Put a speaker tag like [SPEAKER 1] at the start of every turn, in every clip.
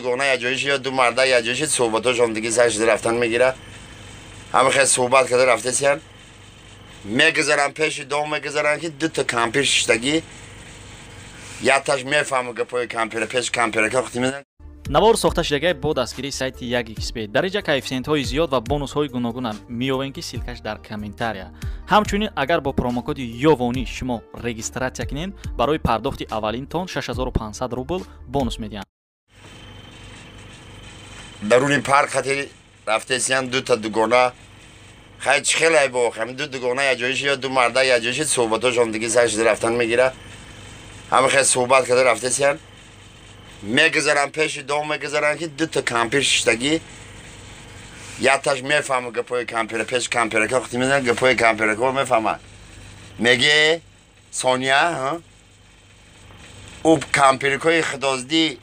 [SPEAKER 1] дугона як ҷоиш ё ду марда як ҷоиш суҳбатошон диги сар шуда рафтан мегира. Ҳама хел суҳбат карда рафтесиян. Мегузаран пеши дом, мегузаран ки дута кампир шиштагӣ, якташ мефаҳма гапои кампира, пеши кампирака хути мезанад.
[SPEAKER 2] Навор сохта шудагай бо дастгирии сайти 1xb. Дар инҷа коэффисиентҳои зиёд ва бонусҳои гуногуна меёвем, ки ссылка ш дар комментария. Ҳамчунин агар бо промокоди Ёвонӣ шумо регистрация кунед, барои пардохти аввалинтон 6500 рубл бонус медиҳанд.
[SPEAKER 1] Даруни парк хати рафтесиян дута дугона. Хай чӣ хелай бо ҳами ду дугона як ҷоиш ё ду марда як ҷоиш суҳбатошон диги сар шуда рафтан мегира. Ҳама хел суҳбат карда рафтесиян. Мегузаран пеши дом, мегузаран ки дута кампир шиштагӣ, якташ мефаҳма гапои кампира, пеши кампирака хути мезанад, гапои кампирака мефаҳма. Меге Соня, ӯ кампирикои худоздӣ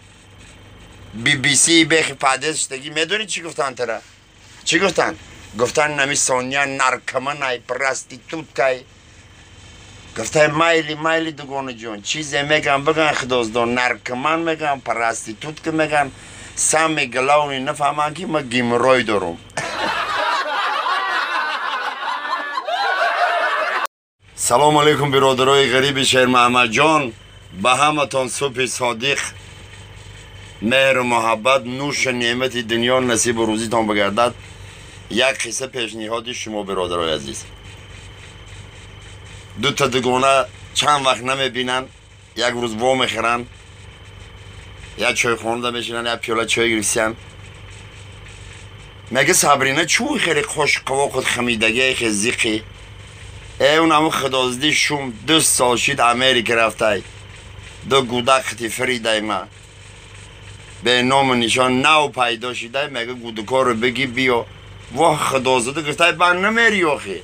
[SPEAKER 1] BBC бехи падез шиштагӣ, медонӣ чӣ гуфтанд тара? Чӣ гуфтанд? Гуфтанд нами Соня наркоманай, проституткай. Гуфтай майли, майли дугонаҷон, чизе меган биган худоздон, наркоман меган, проститутка меган, самый главный нафаҳманд ки ма геморрой дорум. Салом алейкум, биродарои ғариби Шермаҳмадҷон, ба ҳаматон субҳи содиқ, меҳру муҳаббат, нӯшу неъмати дунё насибу рӯзитон бигардад. Як қисса пешниҳоди шумо, биродарои азиз. Дута дугона чанд вақт намебинанд, як рӯз во мехӯранд, як чойхонада мешинанд, як пиёла чой гирифтиянд. Мега Сабрина чӯ хеле қошқовоқут хамидагие хе зиқи? Э, он ҳамун худозди шум 2 сол шид Америка рафтай, ду гудақти фиридай ма бе ному нишон нав пайдо шидай. Мега гудукорро бигӣ биё. Воҳ худозуда, гуфтай бан намери охи.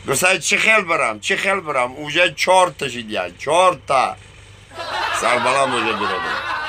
[SPEAKER 1] Гуфтай чӣ хел барам, чӣ хел барам, уже чорта шидия, чорта. Сарбаланд боша, биродар.